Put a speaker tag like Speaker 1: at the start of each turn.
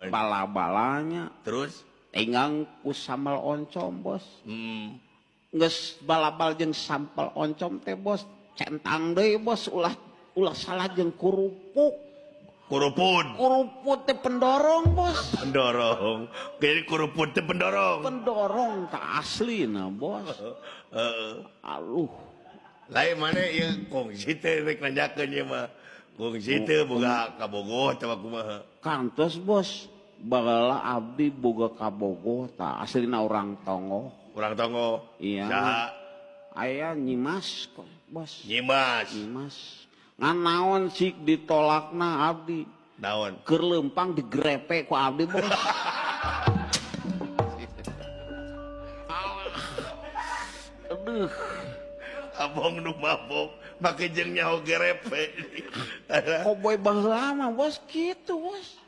Speaker 1: Bala-balanya
Speaker 2: Terus
Speaker 1: tinggal ku sambal oncom, bos. Geus balabal jeung sambal oncom teh, bos, centang deui, bos, ulah ulah salah jeung kerupuk.
Speaker 2: Kurupun.
Speaker 1: Kerupuk teh pendorong, bos.
Speaker 2: Pendorong. Jadi kurupun teh pendorong.
Speaker 1: Pendorong tak asli nah, bos.
Speaker 2: Heeh.
Speaker 1: Aduh.
Speaker 2: Lain mana ieu kongsi teh rek nanyakeun ieu mah. Kongsi teh boga kabogoh teh kumaha.
Speaker 1: Kantos, bos, baheula abdi boga kabogoh tah, aslina orang Tonggoh.
Speaker 2: Urang Tonggoh.
Speaker 1: Iya.
Speaker 2: Saha?
Speaker 1: Aya Nyimas kok, bos.
Speaker 2: Nyimas.
Speaker 1: Nyimas. Ngan naon sik ditolakna abdi.
Speaker 2: Naon?
Speaker 1: Keur leumpang digrepe ku abdi, bos. Aduh.
Speaker 2: Abong nu mabok make jeung nyaho gerepe.
Speaker 1: Koboy baheula mah, bos, kitu, bos.